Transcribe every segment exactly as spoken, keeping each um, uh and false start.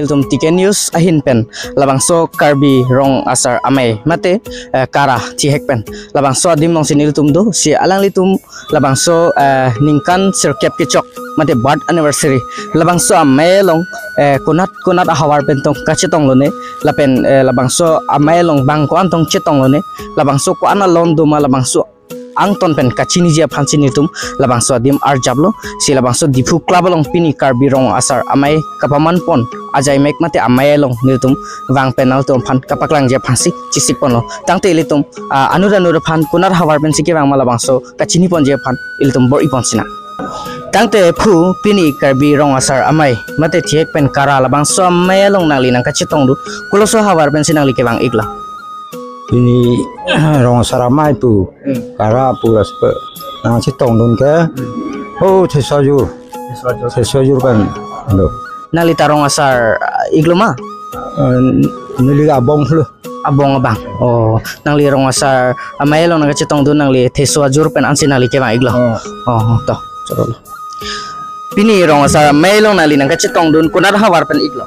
Ilitum T K News ahin pen labangso Karbi Rong Asar Amei mate, eh, Kara thihek pen labangso adim alongsi nelitum do, si alanglitum labangso, eh, ningkan sirkep kechok mate birth anniversary labangso amei along, eh, konat konat ahavar pen tong kachetong lone, lapen, eh, labangso amei along bang ko-an tong chetong lone, labangso ko-an alon doma, labangso angton pen kachiniji aphansi nelitum labangso adim arjaplo. Si labangso Diphu Club along pini Karbi Rong Asar Amei kapaman pon ajaimek mate amei along nelitum vang pen nangtum aphan kapaklangji aphansi chesik ponlo. Tangte ilitum, ah, anut anut aphan konat havar pensi kevang ma labangso kachini ponji aphan ilitum bor-i pon sinang. Tangte phu pini Karbi Rong Asar Amei mate thihek pen Kara labangso amei along nangli nangkachetongdun, koloso havar pensi nangli kevang-iklo? Pini Rong Asar Amei pu, Hmm. Kara pu, las pe nangchetongdun ke. Hmm. Oh, theso ajur. Theso ajur. Theso ajur pen do. Nangli ta Rong Asar, ah, iklo ma? Eh, neli abong lo. Abong abang. Oh, nangli Rong Asar Amei along nangkachetongdun, nangli theso ajur pen ansi nangli kevang-iklo? Oh. Oh, to. Chorolo. Pini Rong Asar Amei along nangli nangkachetongdun konat havar pen iklo?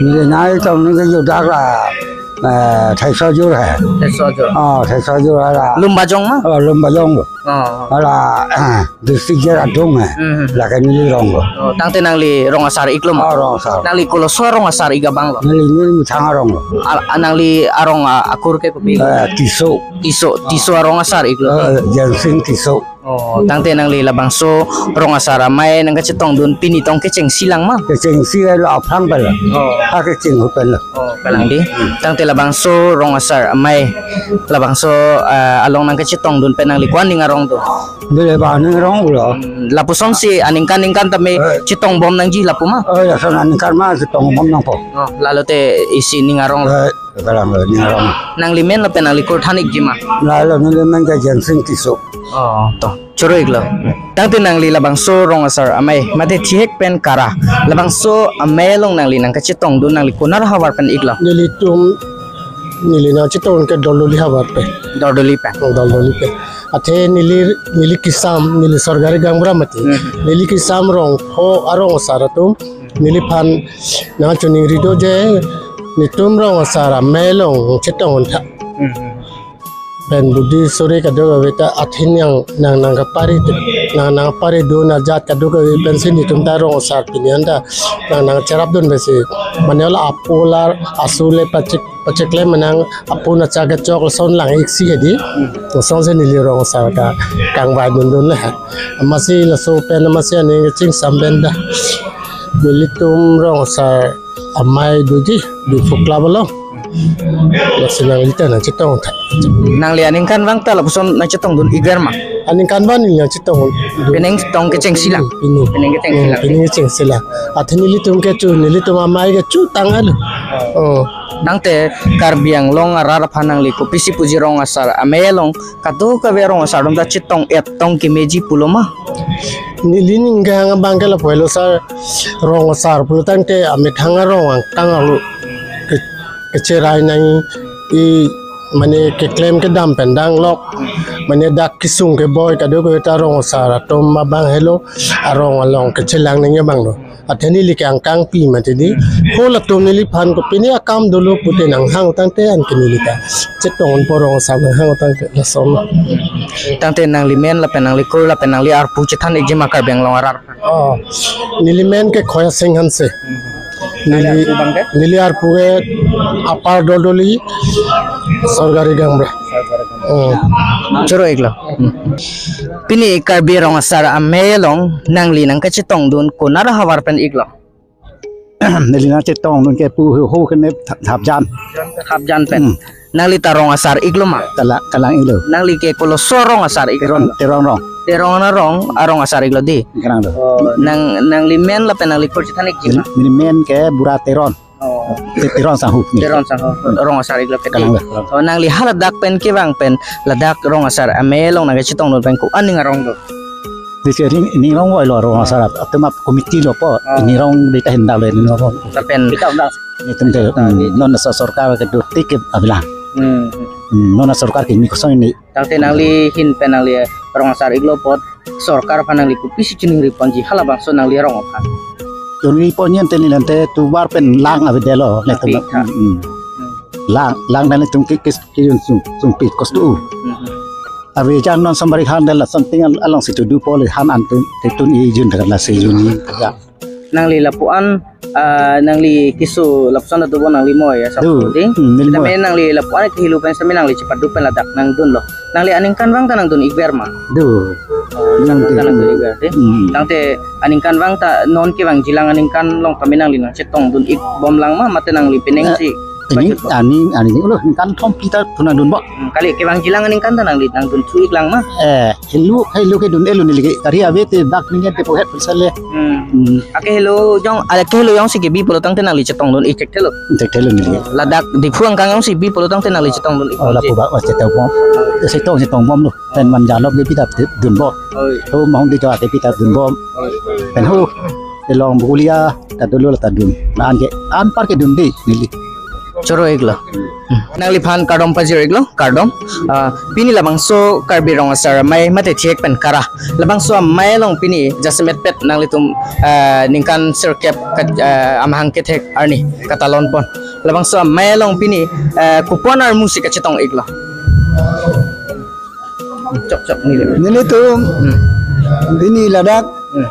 Neli nangchetongdun ke judak la, eh, theso ajur he. Theso ajur. Oh, theso ajur hala. Lumbajong ma? Oh, Lumbajong lo. Oh. Hala, eh, district Dehradun he. Hmm. Lake neli rong lo. Oh, tangte nangli Rong Asar iklo ma? Oh, Rong Asar. Nangli koloso Rong Asar ik abang lo? Neli, neli methang arong lo. Al-, nangli arong, ah, akur ke kopi? Eh, Tisso. Tisso, Tisso Rong Asar iklo. Eh, Jensing Tisso. Oh, tangte nangli labangso Rong Asar Amei nangkachetongdun pini tong kechengsi lang ma? Kechengsi lo, aphrang pala. Oh. Ha kecheng hu pala. Oh, kalang di. Hmm. Tangte labangso Rong Asar Amei, labangso, eh, along nangkachetongdun pen nangli ko-an ning arong do? Bile ba ning arong lo. Hmm, lapusonsi aningkan ningkan tame Eh. chetong bom nangji lapu ma? Oh, ya sana ningkan ma chetong bom nangpo. Oh, lalo te isi ning arong lo. Eh. Kalang lo, ning arong. Nangli men lapen nangli kur than-ikji ma? Lalo neli men ke Jensing Tisso. Oh, to. Choro-iklo. Tangte nangli labangso Rong Asar Amei mate thihek pen Kara labangso amei along nangli nangkachetongdun, nangli konat havar pen iklo? Nelitum, neli nangchetong ke Doldoli havar pen. Doldoli pen. Oh, Doldoli pen. Athe neli, neli kesam, neli Sorgari gaonbura mati. Hmm. Neli kesam rong pho arong asar atum neliphan nangchiningri do je, netum Rong Asar Amei along chetong-un tha. Hmm. Pen budi suri kadokave ta athe nang, nang, nangkapari te, nang, nangkapari dun ajat kadokave pensi netum ta Rong Asar pini anta nang, nangcherapdun pensi. Mane hala apo la asu le pachek, pacheklem nang apo na cha kechok lason lang-ik si hedi. Lasonsi neli Rong Asar ta kangvai dundun le ha. Amatsi laso pen amatsi aning kachingsam pen ta nelitum Rong Asar Amei doji, Diphu Club along. Lasi nangli ta nangchetong tha. Nangli aningkanvang ta lapuson nangchetongdun-ikver ma? Aningkanvang neli nangchetong. Penang tong kechengsi lang? Pini. Penang kechengsi lang. Hmm, penang kechengsi lang. Athe nelitum kecho, nelitum amei kecho tang alo. Oh. Tangte Karbi Anglong arat aphan nangli kopisi puji Rong Asar Amei along kadokave Rong Asar atum ta chetong-et tong kemeji pulo ma? Neli ning kehang abang ke lapu helo sir, Rong Asar pulo tangte amethang arong angkang alo ke, kecherai nangji, mane keklem kedam pen danglok, mane dak kesung keboi kadokave ta Rong Asar atum abang helo, arong along kechelang nangji abang lo. Athe neli ke angkangpi mati di. Ko latum neliphan ko pini akam dolo pute nanghang tangte anke neli ta chetong-unpo, Rong Asar nanghang tangte lason. Tangte nangli men lapen nangli kur lapen nangli arpu chethan-ikji ma Karbi Anglong arat? Oh, neli men ke Khoya Sing Hanse. Nangli Neli, arpu abang ke? Neli arpu ke Upper Doldoli, Sorgari gaonbura. Oh. Choro-iklo. Hmm. Pini Karbi Rong Asar Amei along nangli nangkachetongdun konat ahavar pen iklo? Neli nangchetongdun ke pu ho, ho kene Thap-, Thapjan. Thapjan pen. Hmm. Nangli ta Rong Asar iklo ma? Kala-, kalang-iklo. Nangli ke koloso Rong Asar ik? Teron, Teron rong. Teron arong, arong asar iklo di. Kalang lo. Oh, nang, nangli men lapen nangli kur chethan-ikji ma? Neli, neli men ke Bura Teron. Oh. Te-, Teron sangho. Teron sangho. Rong Asar iklo ke di. Kalang lo, kalang. Oh, nangli haladak pen kevang pen ladak Rong Asar Amei along nangkachetongdun pen ko-an ning arong do? Di ke ning, ning arong voi lo Rong Asar atum a committee lo po. Oh. Ning arong di ta hinda lo ning arong. Lapen kita undang. Netum te, hmm, non asar sorkar kedo tik ke avelang. Hmm. Hmm, non asar sorkar kimi kosong ini. Tangte nangli ahin pen nangli Rong Asar iklo apot sorkar aphan nangli kopisi chiningri ponji halabangso nangli arong aphan? Jongri ponyen teni lante tovar pen lang avedetlo, netum. Apik, ha. Hmm, hmm. Hmm. Lang, lang dan netum ki, ki, ki yun sung, sungpik kostu. Hmm. Ave jang non sambari han dan la something al-, alongsi to do pole han antum, titun ijun dan lasi juni. Ya. Nangli lapu-an, ah, nangli keso lapuson atubo nangli moi ya, Do. Sabdi. Hmm, neli moi. Sitame nangli lapu-an kehelo pen sitame nangli chepadu pen ladak nangdunlo. Nangli aningkanvang ta nangdun-ikver ma? Do. Oh, nangdun-ikver, dei. Hmm. Tangte aningkanvang ta non kevangjilang aningkan along tame nangli nangchetongdun-ikbomlang ma, mate nangli penang Eh, si ini, bachut bo? Ani, ani, ulo, aningkan thompi ta thu nangdunbom. Hmm, kali kevangjilang aningkan ta nangli nangdunthu-iklang ma? Eh, helo, helo kedun-elo neli ke, kari ave te dak ningen te pohet pulsale. Hmm. Hmm. Akehelo jong, akehelo jongsi kebi pulo tangte nangli chetongdun-ik thekthelo. Thekthelo neli. Ladak Diphu angkang jongsi bi pulo tangte nangli chetongdun-ik. Oh, lapu ba, oh, chetong bom. Chetong, chetong bomlo. Pen Manjalo kebi ta dunbom. Oi. Ho Mahong di to kebi ta dunbom. Oi. Pen ho, elong Bukulia, ta dolo ta dun. Anke, anpar kedun dei, neli. Choro-iklo. Hmm. Nangliphan kardom pajir-iklo, kardom. Ah, pini labangso Karbi Rong Asar Amei mate thihek pen kara. Labangso amei along pini jasemetpet nanglitum, ah, ningkan sirkep kat-, ah, amahang kethek arni katalon pon. Labangso amei along pini, ah, kopi-an armu si kachetong-iklo. Chok chok neli. Nelitum Hmm. pini ladak Hmm.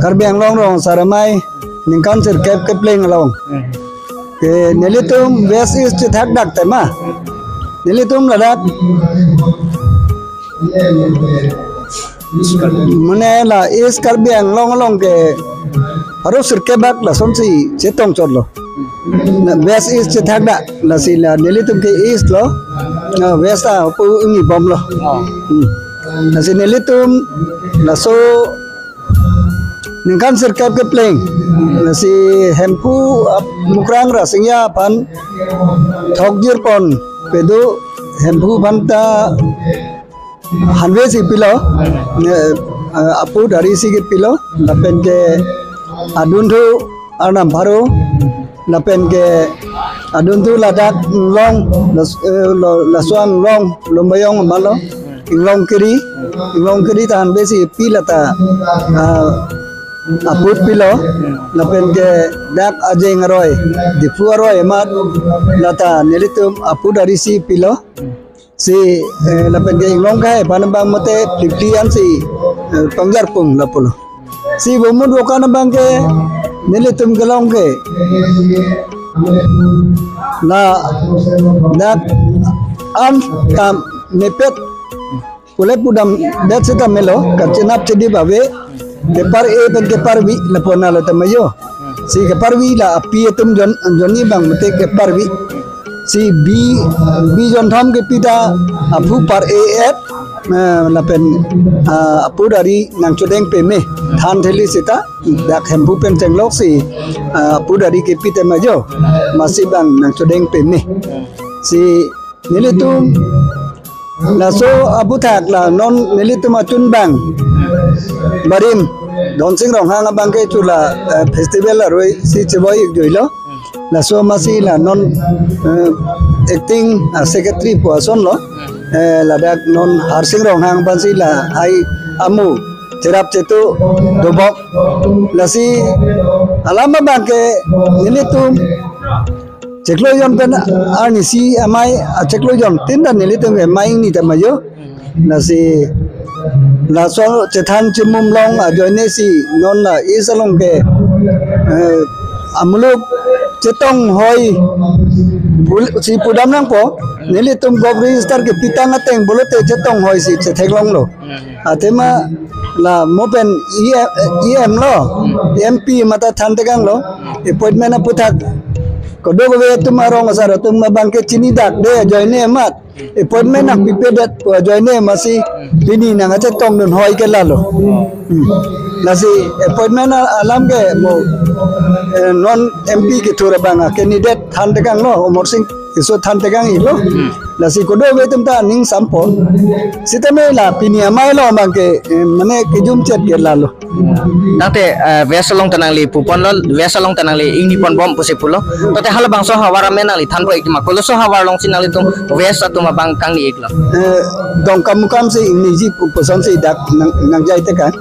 Karbi Anglong Rong Asar Amei ningkan sirkep kepleng along. Hmm. Ke nelitum West East chethak dak tema. Nelitum ladak mane la East Karbi Anglong along ke pharo sirkep bak lasonsi chetong chotlo. Na West East chethak dak, lasi la nelitum ke East lo. Na West apu ingni bomlo. Oh. Hmm. Lasi nelitum laso ningkan sirkep kepleng. Lasi Hemphu ap-, Mukrang Rasinja aphan thokjir pon pado, Hemphu aphan ta hanve si pilo, ne, eh, aput ari si kepilo, lapen ke adunthu arnam pharo, lapen ke adunthu ladak Inglong, las-, eh, lo-, laso Inglong, Lumbajong malo, Inglong Kiri, Inglong Kiri ta hanve si pi lata, ah, aput pilo, lapen ke dak Ajeng aroi, Diphu aroi amat, lata nelitum aput ari si pilo. Si, eh, lapen ke Inglong kahai aphan abang mate phli phli an si, eh, pangjar pung lapulo. Si bomut vokan abang ke nelitum kelong ke ladak an tam mepet pule pudamdet seta melo, kachenap chedip ave, kepar-e pen keparvi lapu-an lo tamayo. Si keparvi la api atum jon, jonni abang mate keparvi. Si bi, bi jonthom kepi ta aphu par-e-et, eh, lapen, ah, aput ari nangchodeng peme. Than theli seta dak Hemphu pen chenglok si, ah, aput ari kepi tamayo. Masi abang nangchodeng peme. Si nelitum laso aputhak la non nelitum achun abang barim Donsing Ronghang abang ke chula, eh, festival aroi si chevoi-ik juilo. Laso masi la non, eh, acting, ah, secretary pu asonlo. Eh, ladak non Harsing Ronghang aphan si lahai amu cherap chetu dobok. Lasi alam abang ke nelitum chiklo jon pen arnisi amei, ah, chiklo jon tin ta nelitum amei ingni tamayo. Lasi laso chethan chimum along ajoine si non la East along ke, eh, amuluk chetong hoi pul-, si pudam nangpo, nelitum gov register kepitang ateng pulote chetong hoi si chetheklonglo. Athema la mo pen E M, E M lo, M P mate thantekanglo, appointment aputhak kadokave atum arong asar atum abang ke chinidakde ajoine amat. Appointment nangpipedet pu ajoine masi pini nangkachetongdun hoi ke lalo. Hmm. Lasi appointment a-, alam ke mo, eh, non M P kethur abang a candidate thantekanglo, Amarsing Tisso thantekang-iklo. Hmm. Lasi kadokave atum ta aning sampo. Sitame la pini amei along abang ke, eh, mane kejumchet ke lalo. Tangte, eh, West along ta nangli puponlo, West along ta nangli ingni ponbom pusi pulo. Tangte halabangso havar amen nangli thanpo-ik ma, koloso havar alongsi nanglitum West atum abang kangni-iklo? Eh, Dongkamukam si ingniji pu-, puson si dak nang, nangjaitekang.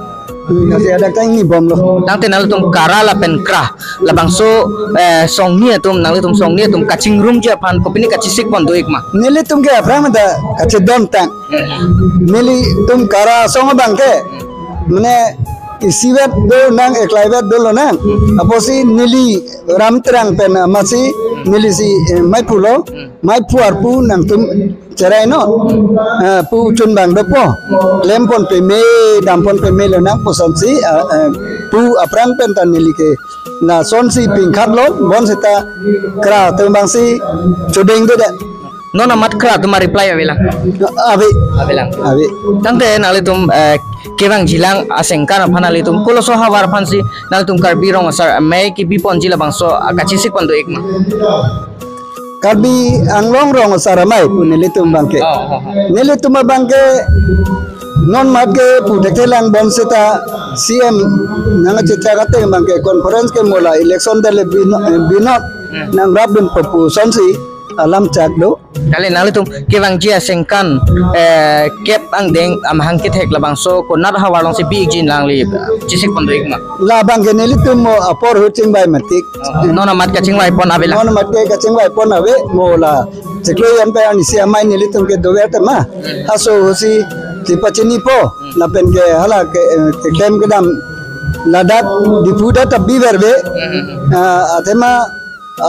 Hmm, kasi adak ta ingni bomlo. Tangte nanglitum kara lapen kra, labangso, eh, songni atum, nanglitum songni atum kachingrum ji aphan kopine kachesik pon do-ik ma? Nelitum ke aphrang ta kachedon tang. Nelitum kara asong abang ke, mane isivet do nang, eklaivet dolo nang. Apotsi neli Ram Terang pen amatsi nelisi, eh, mei pulo, mei pu arpu nangtum cherai non. Eh, pu chun bang dopo. Klem pon peme, dam pon peme lo nang pusonsi, eh, eh, pu aphrang pen ta neli ke lasonsi pingkhat lo, bonseta kra atum abangsi chodeng dede. Non amat kra atum a-reply avelang? Ave. Avelang. Ave. Tangte nanglitum, eh, kevangjilang asengkan aphan nanglitum koloso havar aphansi nanglitum Karbi Rong Asar Amei kebi ponji labangso, ah, kachesik pon do-ik ma? Karbi Anglong Rong Asar Amei pu nelitum abang ke. Oh, oh, oh. Nelitum abang ke non mat ke pu thekthe lang, bonseta C M nangchechak ateng abang ke conference ke mo la election dele bino-, eh, binot nangrapdun pu pusonsi alam chak do. Kali nanglitum kevangji asengkan, eh, kep angdeng amahang kethek labangso konat havar alongsi bi-ikji nangli, eh, chesik pon do-ik ma? Labang ke nelitum mo apor hu chingvai matik. Oh, non amat kachingvai pon avelang? Non amat ke kachingvai pon ave, mo la chiklo yen pe ani si amei nelitum ke dover tema. Haso husi chepachinipo, lapen ke hala ke, eh, keklem kedam ladak Diphu ta ta biverve. Ah, athema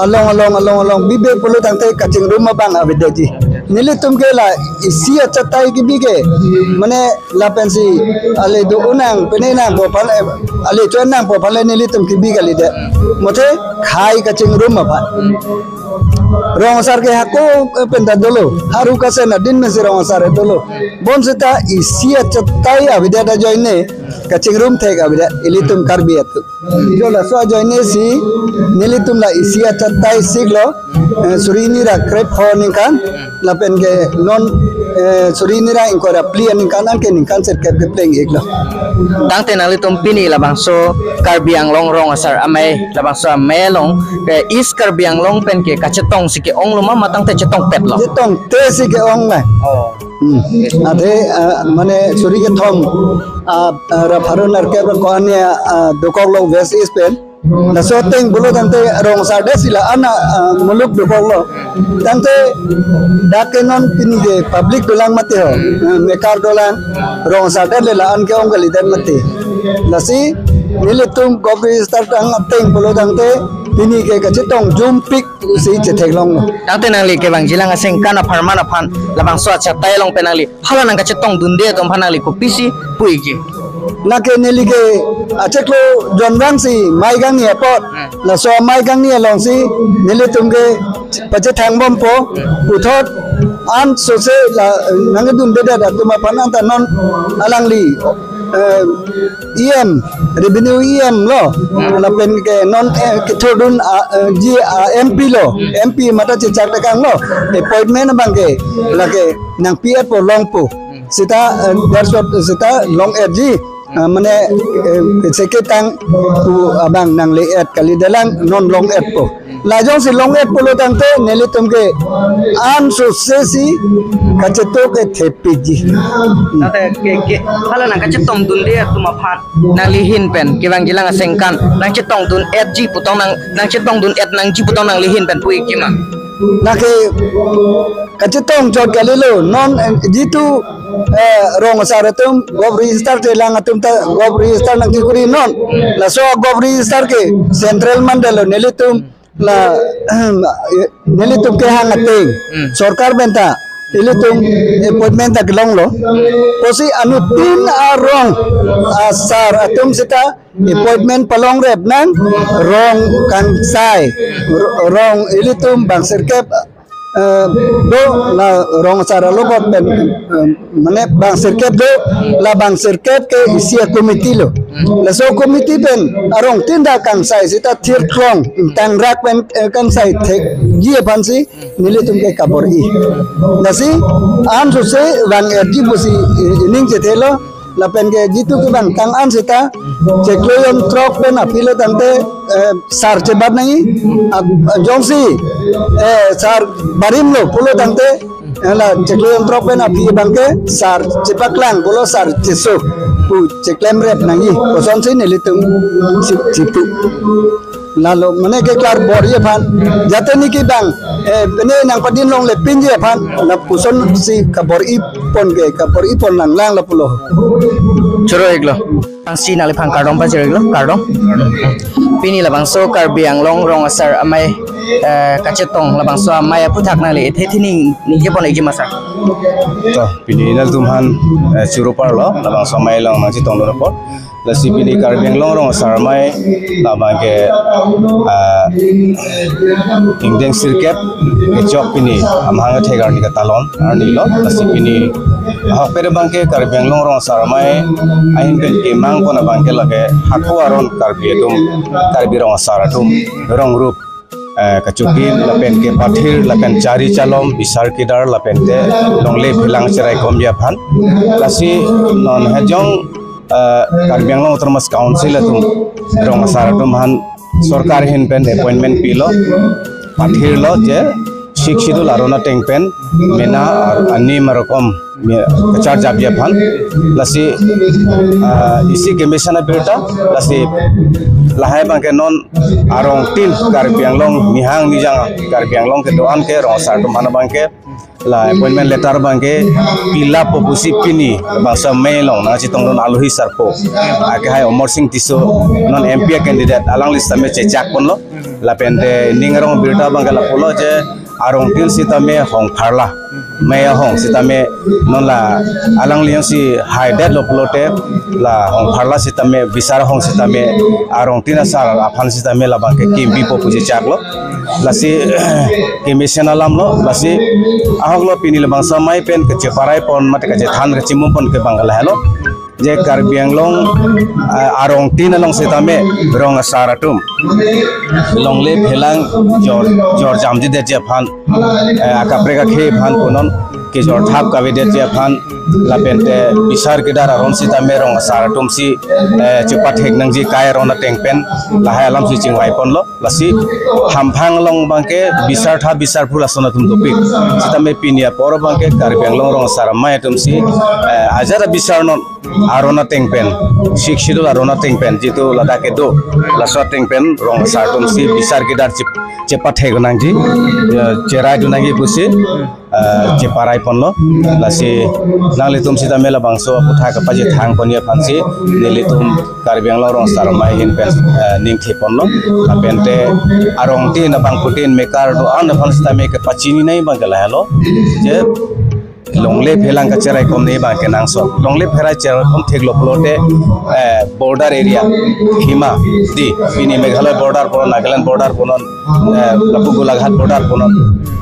along, along, along, along bibe pulo tangte kachingrum abang avedetji. Nelitum ke la isi achatai kebi ke, mane lapensi ale do-un nang, pene nangpo aphan, eh, ale cho-en nangpo aphan le nelitum kebi kalidet. Mothe khei kachingrum aphan. Rong Asar ke hako, eh, pen ta dolo. Haru kasen adin mensi Rong Asar dolo. Bonseta isi achatai avedet ajoine kachingrum thek avedet ilitum Karbi atum. Jo laso ajoine si nelitum la isi achatai siklo, eh, suri hini ra krepho aningkan, lapen ke non, eh, suri hini ra ingkoi ra phli aningkan an ke ningkan sirkep kepleng-iklo. Tangte nanglitum pini labangso Karbi Anglong Rong Asar Amei, labangso amei along, eh, East Karbi Anglong pen ke kachetongsi ke-onglo ma, ma tangte chetongpetlo? Chetongtesi ke-ong la. Oh. Hmm. Athe, ah, mane suri kethom, ah, ah, ra pharo nerkep ra ko-an, ah, dokoklo West East pen. Laso ateng pulo tangte Rong Asar det si la-an, ah, muluk dokoklo. Tangte dak ke non pini ke public dolang mati ho. Ah, mekar dolang, Rong Asar det le la-an ke-ong kalidet mati. Lasi nelitum Govt Register tang ateng pulo tangte pini ke kachetong jumpik si chetheklonglo. Tangte nangli kevangjilang asengkan apharman aphan labangso achatai along pen nangli hala nangkachetongdunde atum aphan nangli kopisi pu-ikji? Lake neli ke achiklo jonvang si mei kangni apot. Hmm. Laso mei kangni alongsi nelitum ke pachethang bompo, puthot an sose la nangdundedet atum aphan anta non alangli, eh, E M, revenue E M lo, lapen ke non, eh, kethurdun, ah, eh, ji, ah, M P lo, M P mate chechak tekanglo, appointment abang ke lake nangpi-etpo longpo. Seta, eh, that's what, seta long-etji, ah, mane, eh, seketang pu abang nangle-et kalidet lang non long-etpo. Lajongsi long-et pulo tangte nelitum ke an sose si kachetok ke thepiji. Tangte ke, ke, hala nangkachetongdunde atum aphan nangli ahin pen kevangjilang asengkan nangchetongdun-etji putong nang, nangchetongdun-et nangji putong nangli ahin pen pu-ikji ma? Lake kachetong chot kalilo, non, eh, jitu, eh, Rong Asar atum Govt Register chelang atum ta Govt Register nangkekuri non. Laso Govt Register ke central mandalo, nelitum la, nelitum kehang ateng. Hmm. Sorkar pen ta ilitum appointment ta kelonglo. Pusi anuttin arong asar atum seta appointment palongrep nang rong kangsai, ro-, rong ilitum bang sirkep, eh, do la Rong Asar alobot pen, eh, mane bang sirkep do, la bang sirkep ke isi a-committee lo. Laso committee pen arong tin ta kangsai seta thirklong tangrak pen, eh, kangsai thekji aphansi nelitum ke kabor-i. Lasi an sose vang-etji pusi, eh, ining chethelo. Lapen ke jitu kevang tang an seta chiklo jon throk pen aphi lo tangte, eh, sar chebat nangji, ah, jongsi, eh, sar barim lo pulo tangte, eh, la chiklo jon throk pen aphi abang ke sar chepaklang pulo sar cheso. pu cheklemrep nangji, kosonsi nelitum si, sipu. Lalo mane ke karbor-i aphan, jate niki bang, eh, mane nangpadin longle pinji aphan, lapuson si kabor-i pon ke, kabor-i pon lang lang lapulo. Choro-iklo. Angsi nangliphan kardom pajir-iklo, kardom. Pini labangso Karbi Anglong Rong Asar Amei, eh, kachetong labangso amei aphuthak nangli ethe thining ningje pon-ikji ma sir? To, pini nanglitum aphan, eh, choro parlo, labangso amei along nangchetongdun apot. Lasi pini Karbi Anglong Rong Asar Amei labang ke, ah, ingdeng sirkep kechok pini amahang kethek arni katalon arnilo. Lasi pini ahokpet abang ke Karbi Anglong Rong Asar Amei ahin pen kemang pon abang ke lake hako aron Karbi atum, Karbi Rong Asar atum, rong rup, eh, kachokim lapen kepathir lapen chari chalom bisar kidar lapen te longle phelang cheraikomji aphan. Lasi non hejong, eh, Karbi Anglong Autonomous Council atum rong asar atum aphan sorkar ahin pen appointment pilo, pathirlo je Sixth Schedule aron ateng pen mena ar anim arokom me-, kacharjapji aphan. Lasi, ah, isi kemesen abirta, lasi lahai abang ke non arong tin Karbi Anglong, nihang nijang Karbi Anglong kedo-an ke rong asar atum aphan abang ke la appointment letter abang ke pilappo pusi pini labangso amei along nangchetongdun aluhi sarpo, akehai Amarsing Tisso, non M P a candidate, alangli sitame chechak ponlo. Lapen te ning arong abirta abang ke lapulo je arong tin sitame hongpharla, amei ahong sitame non la alangli jongsi haidetlo pulote la hongpharla sitame, bisar ahong sitame arong tin asar aphan sitame labang ke kimbipo pu chechaklo. Lasi kemesen alamlo, lasi ahoklo pini labangso amei pen kacheparai pon mate kachethan kachimum pon ke abang ke lahelo je Karbi Anglong, ah, arong tin along sitame rong asar atum longle phelang jor, jorjamjidetji aphan, eh, akaprek akhei aphan punon kejorthap kavedetji aphan lapen te bisar kidar aron sitame rong asar atum si, eh, chepathek nangji kai aron ateng pen lahai alam si chingvai ponlo. Lasi hamphang along abang ke bisar tha bisar phul ason atum dopik. Sitame pini apor abang ke Karbi Anglong Rong Asar Amei atum si, eh, ajat abisar non aron ateng pen, Sixth Schedule aron ateng pen, jitu ladak kedo, laso ateng pen rong asar atum si bisar kidar chep-, chepathek nangji, eh, cheraidun nangji pusi, eh, cheparai ponlo. Lasi nanglitum sitame labangso aphuthak kapachethang ponji aphan si nelitum Karbi Anglong Rong Asar Amei ahin pen, eh, ningthe ponlo. Lapen te arong tin abangphutin mekar do-an aphan sitame kepachini nangji abang ke lahelo je longle phelang kacheraikom nangji abang ke nangso. Longle phelang cheraikom theklo pulote, eh, border area, Hima, di, pini Meghalaya border punon, Nagaland border punon, eh, lapu Golaghat border punon,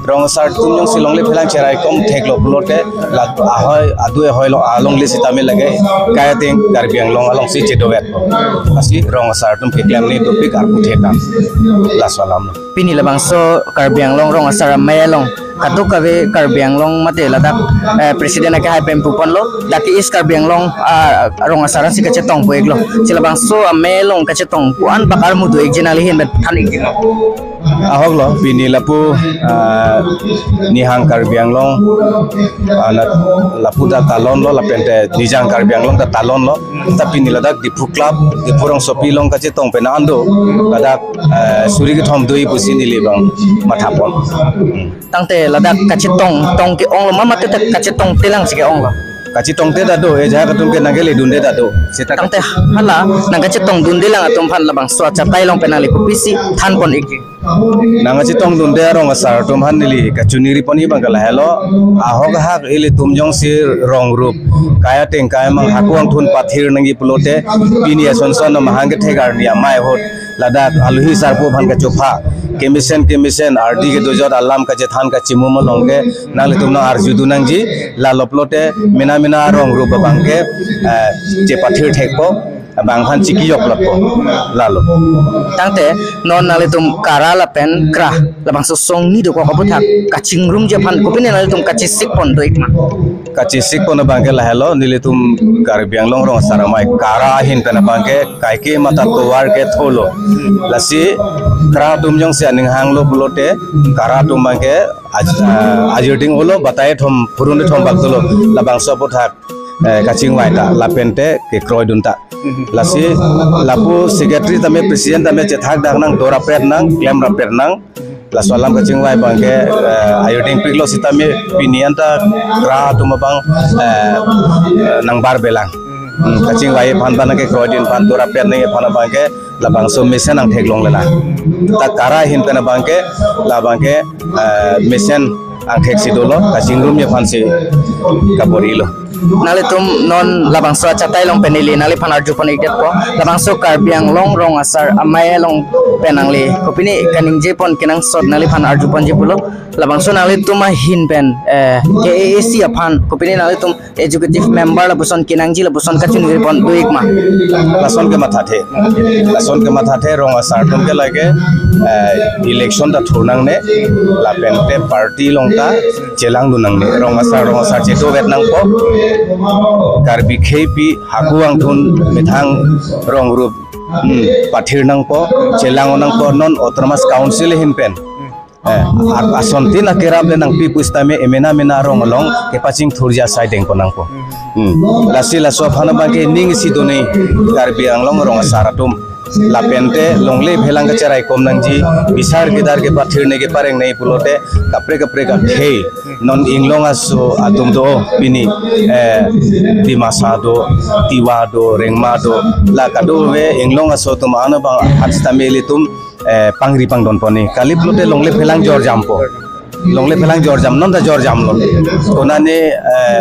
rong asar atum jongsi longle phelang cheraikom theklo pulote la ahoi, adu ahoi along, alongle sitame lake kai ateng Karbi Anglong along si chedovet. Lasi rong asar atum keklem nangji dopik arpu thetan. Laso alamlo. Pini labangso Karbi Anglong Rong Asar Amei along kadokave Karbi Anglong mate ladak, eh, president akehai pen puponlo, dak East Karbi Anglong, ah, rong asar si kachetong pu-iklo. Si labangso amei along kachetong pu-an bak armu do-ikji nangli ahin pen than-ikji lo? Ahoklo, pini lapu, ah, nihang Karbi Anglong, ah, na, lapu ta talonlo, lapen te nijang Karbi Anglong ta talonlo. Ta pini ladak Diphu Club, Diphu rongsopi along kachetong pen an do, ladak, eh, suri kethom do-ik pusi neli abang mathapon. Hmm. Tangte ladak kachetong tong ke-onglo ma mate ta kachetongte lang si ke-onglo? Kachetongte ta do, eh, ajahak atum ke nangkeledunde ta do. Seta tangte hala nangkachetongdunde lang atum aphan labangso achatai along pen nangli kopisi than pon-ikji? Nangkachetongdunde arong asar atum aphan neli kachiningri ponji abang ke lahelo, ahok ahak ilitum jongsi rong rup kai ateng kai amang hako angthun pathir nangji pulote pini asonson amahang kethek arni amei ahut ladak aluhi sarpo aphan kachopha, kemesen kemesen ardi kedojot alam kachethan kachimum along ke nanglitum nang-arjudun nangji, lalo pulote mena mena rong rup abang ke, eh, chepathir thekpo, bang aphan chiki-ok lotpo, lalo. Tangte non nanglitum kara lapen kra labangso song ni dokok aphuthak kachingrumji aphan kopine nanglitum kachesik pon do-ik ma? Kachesik pon abang ke lahelo, nelitum Karbi Anglong Rong Asar Amei kara ahin pen abang ke kaike mata tovar ke tholo. Lasi kra atum jongsi aning hanglo pulote kara atum abang ke aj-, ah, ajir ding-olo, batai thom, phurun thom bak dolo, labangso aphuthak eh, kachingvai ta, lapente kekroidun ta. Lasi lapu secretary tame president tame chethak dak nang, dora pet nang, klem rapet nang. Laso alam kachingvai abangke, eh, ayoding piklo sitame pini anta kra atum abang, eh, eh, nangbar belang. Hmm, kachingvai aphan abang ke kroidun aphan, dora pet nang aphan abangke labangso mesen angthek longle na. Ta kara ahin pen abangke labangke, eh, mesen angthek si dolo, kachingrum aphan si kabor-ilo. Nanglitum non labangso achatai along pen neli nangliphan arjupon ikdetpo. Labangso Karbi Anglong Rong Asar Amei along pen nangli kopine kaningjepon kenangsot nangliphan arjuponji pulo. Labangso nanglitum ahin pen, eh, K A A C aphan kopine nanglitum executive member lapuson kenangji lapuson kachiningri pon do-ik ma? Lason kemathathe. Lason kemathathe, rong asar atum ke lake, eh, election ta thur nangne, lapente party along ta chelangdun nangne. Rong asar, rong asar chedovet nangpo. Karbi khei pi haku angthun methang rong rup, hmm, pathir nangpo, chelang nangpo, non Autonomous Council ahin pen. Eh, a-, asontin akerap le nangpi pusitame emena mena rong along kepachingthurji asai dengpon nangpo. Hmm. Lasi laso aphan abangke ning isi dun-e Karbi Anglong rong asar atum. Lapente longle phelang kacherai kom nangji, bisar kidar kepathir ne kepareng ne pulote kaprek kaprek akhei. Non inglong aso atum do pini, eh, Dimasa do, Tiwa do, Rengma do, la kadokave inglong aso atum ano abang hat sitame ilitum eh, pangri pangdon pon-e. Kali pulote longle phelang jorjampo. Longle phelang jorjam, non ta jorjamlo. Konane, eh,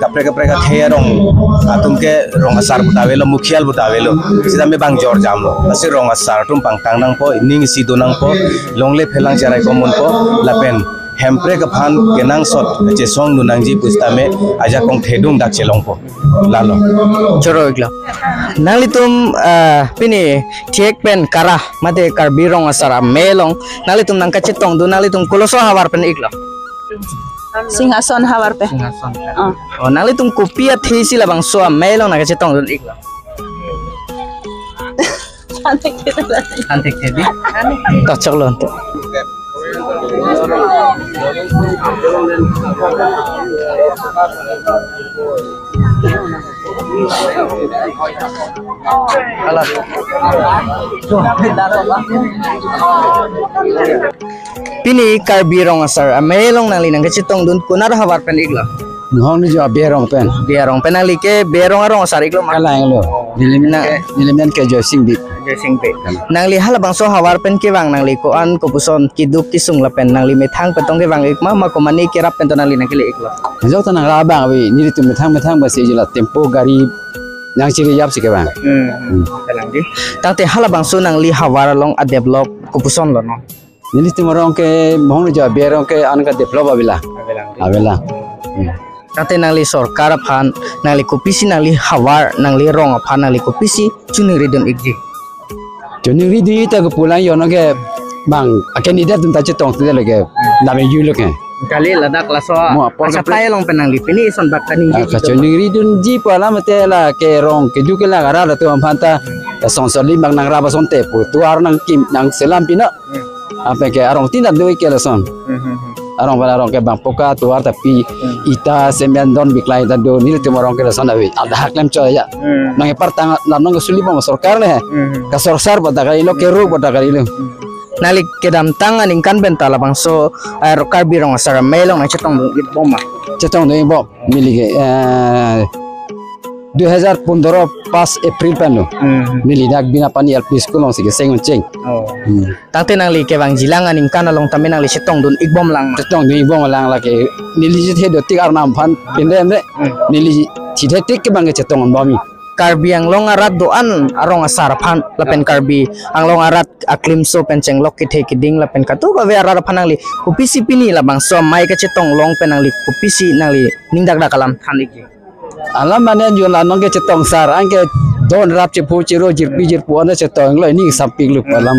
kaprek kaprek akhei arong atum ke rong asar puta avelo, mukhial puta avelo. Sitame bang jorjamlo. Lasi rong asar atum pangtang nangpo, ning isi dun nangpo, longle phelang cherai kom unpo, lapen hemprek aphan kenangsot chesongdun nangji pusitame ajakong thedung dak chelongpo. Lalo. Choro-iklo. Nanglitum, ah, pini thek pen kara mate Karbi Rong Asar Amei along nanglitum nangkachetongdun, nanglitum koloso havar pen iklo? Singhason havar pen. Singhason. Ah. Oh, nanglitum kopi athesi labangso amei along nangkachetongdun iklo? Antik tedi. Tokchoklo antik. Halo. Pini Karbi Rong Asar Amei along nangli nangkachetongdun konat ahavar pen iklo? Mohong ni jo Bey arong pen. Bey arong pen, nangli ke Bey arong arong asar iklo ma? Kalang lo. Nelimen ke, nelimen ke Joysing Bey. Joysing Bey. Nangli halabangso havar pen kevang nangli ko-an kopuson keduk kesung lapen nangli methang pen tong kevang ik ma, ma komane kerap pen tong nangli nangkele iklo? Ajok ta nangra abang ave, nelitum methang methang basi jila tempo gari nangchiri jap si kevang. Hmm. Hmm. Kalang di. Tangte halabangso nangli havar along a-develop kopuson lo non? Nelitum arong ke mohong ni jo Bey arong ke an ka develop avelang. Avelang. Avelang. Hmm. Tangte nangli sorkar aphan, nangli kopisi nangli havar, nangli rong aphan, nangli kopisi chiningridun ikji? Chiningridun ta kepulang yo nang ke bang, akan idat dun ta chetong tu lake, dame yu lo ke. Kali ladak laso, mo apor achatai along pen nangli pini ison bak kaningje. Ah, kachiningridunji pu alam te lake rong keduk ke la kara latum aphan ta, la son soli bang nangrap asonte pu tovar nangkim nangselam pina. Hmm. Apa ke arong tin ta do-ik ke lason. Hmm, hmm, hmm. Arong pen arong ke bang poka tovar tapi, hmm, ita semen don biklai ta do, nelitum arong ke lason ave. Ada hak lem cho ya. Hmm. Nang epar tang lam nang kesuli bang sorkar le. Hmm. Ka sorkar pada kali lo, kero pada kali lo. Hmm. Nangli kedamtang aningkan pen ta labangso, eh, Karbi Rong Asar Amei along nangchetongdun ikbom ma? Chetongdun ikbom. Neli ke, eh, dui hajar pondro pas April pen lo. Hmm. Neli dak Binapani L P School along si keseng uncheng. Oh. Hmm. Tangte nangli kevangjilang aningkan along tame nangli chetongdun ikbom lang ma? Chetongdun ikbom lang lake neli chethe dotik arnam aphan pindem re. Hmm. Neli chethe tik ke bang ke chetong bom-i. Karbi Anglong arat do-an arong asar aphan lapen Karbi Anglong arat aklimso pen chenglok kethe keding lapen kadokave arat aphan nangli kopisi pini labangso amei kachetong along pen nangli kopisi nangli ning dakdak alam than ikji? Alam mane jo la nong ke chetong sar, anke don rap chepu chero jirpi jirpu ane chetong lo, ning sampik lo pu alam.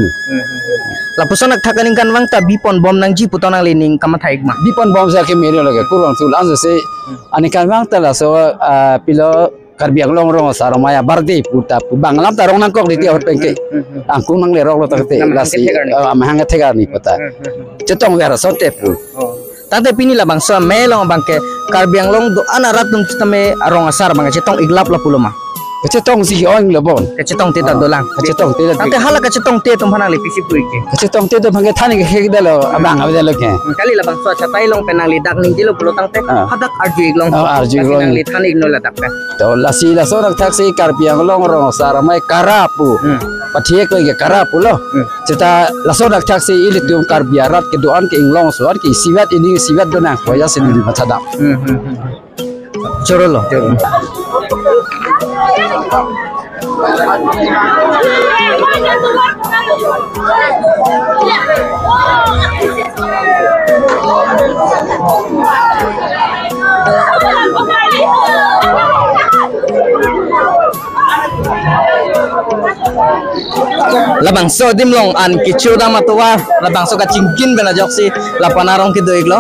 Lapuson akthak aningkan vang ta bipon bom nangji pu tong nangli ning kamatha ik ma? Bipon bom sa ke meri lo ke kurang sul anso se aningkan vang ta laso, ah, pilo Karbi Anglong Rong Asar Amei abar de pu ta pu bang alam ta rong nangkok di ti ahut pen ke. Angkung nanglerok lo tangte. Nama lasi, hangke thek arni. Eh, ama hangke thek arni pu ta. Chetong ver asonte pu. Oh. Tangte pini labangso amei along abang ke Karbi Anglong do-an arat atum sitame arong asar abang kachetong iklap lapulo ma? Kachetongsi ke-ong lo bon. Kachetongte ta Ah, dolang. Kachetongte ta. Tangte hala kachetongte atum aphan nangli pisi pu-ik ke? Kachetongte atum aphan ke than-ik ke dalo, abang Hmm. avedetlo ke. Hmm, kali labangso achatai along pen nangli dak ningjelo pulo tangte, Ah. hadak arju-ik long. Ah, arju-ik Lasi long. Nangli than-ik non ladak pen. To lasi lason akthaksi Karbi Anglong rong asar amei kara pu. Hmm. Pathek lo ke kara pulo. Hmm. Seta lason akthaksi ilitum Karbi arat kedo-an ke inglong so-an ke isivet ining isivet donang. Koya sini Hmm. mathadam. Hmm, hmm, hmm, hmm. Chorolo. Chorolo. Labangso adim along an kecho dam atovar, labangso kachingkin pen ajoksi lapu-an arong kedo-ik lo.